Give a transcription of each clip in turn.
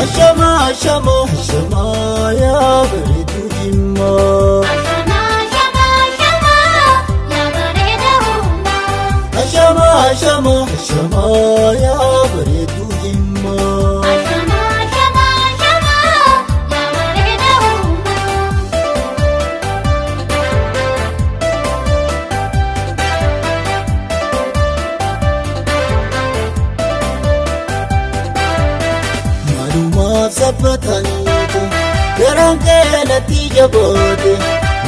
Ashama ashama ashama yaa bareedduu Jimmaa. Ashama ashama ashama yaa bareeda uumaa. Ashama ashama ashama yaa bareedduu Jimmaa. Ashama ashama ashama yaa bareeda uumaa. Maalumaaf sabbataniitu garaan keenatti jabaate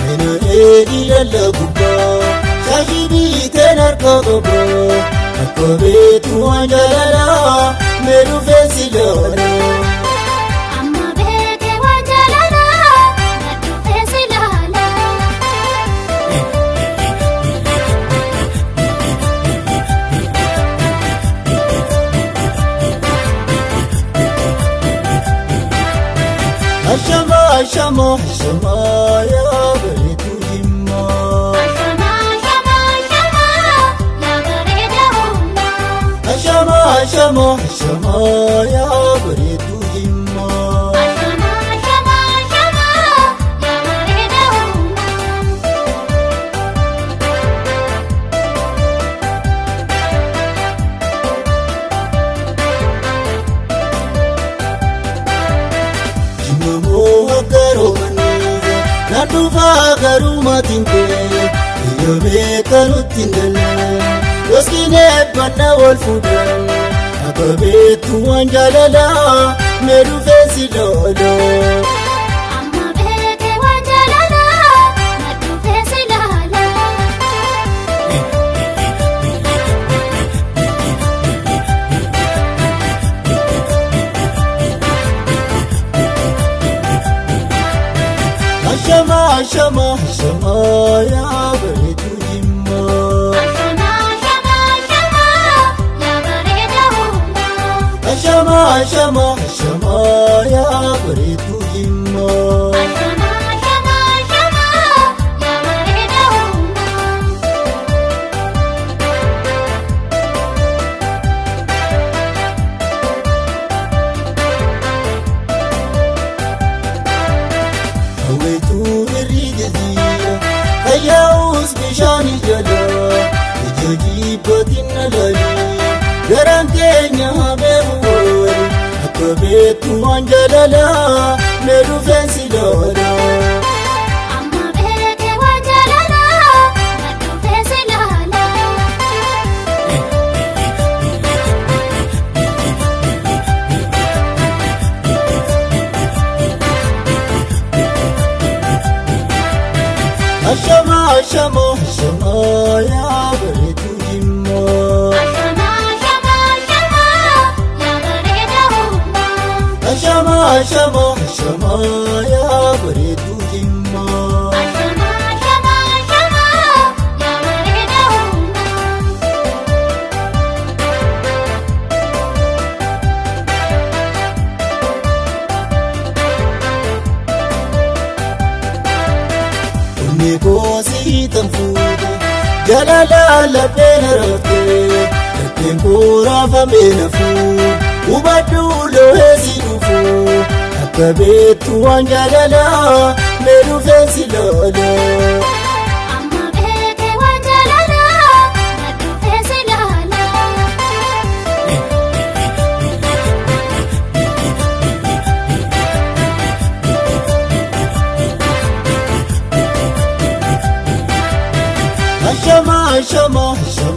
mina dheedhii lallagubbaa shaashii biiteen harka qabaa akka beektu waan jaalalaa mee dhufee si laalaa. Amma beekee waan jaalalaa na dhufee si laalaa. Ashama ashama ashama yaa bareedduu Jimmaa. Ashama ashama ashama yaa bareeda uumaa. Ashama ashama ashama yaa bareedduu Jimmaa. Ashama ashama ashama yaa bareeda uumaa. Jimmamoo akka roobaniiga naan dhufaa garuu maatiin kee biyya beekanutti hin galle goskiin eebbanna wal fuudhan akka beektu waan jaalalaa mee dhufee si laalaa. Amma beekee waan jaalalaa na dhufee si laalaa. Ashama ashama ashama yaa bareedduu Jimmaa. Ashama ashama ashama yaa bareeda uumaa. Ashama ashama ashama yaa bareedduu Jimmaa. Ashama ashama ashama yaa bareeda uumaa. Hawweetuu irri jaziira fayyaa'us bishaan jala ija jibbaatiin alaalii garaan keenya habeeru wali akka beektu waan jaalalaa mee dhufeen si laalaa. Amma beekee waan jaalalaa na dhufee si laalaa. Ashama ashama ashama yaa bareedduu Jimmaa. Ashama ashama ashama yaa bareeda uumaa. Ashama ashama ashama yaa bareedduu Jimmaa. Ashama ashama ashama yaa bareeda uumaa. Onnee koosii tan fuute jaalala laphee na raftee lapheen koo raafamee nafuu hubadhu loohee si dhufuu akka beektu waan jaalalaa mee dhufee si laalaa. Amma beekee waan jaalalaa na dhufee si laalaa. Ashama ashama ashama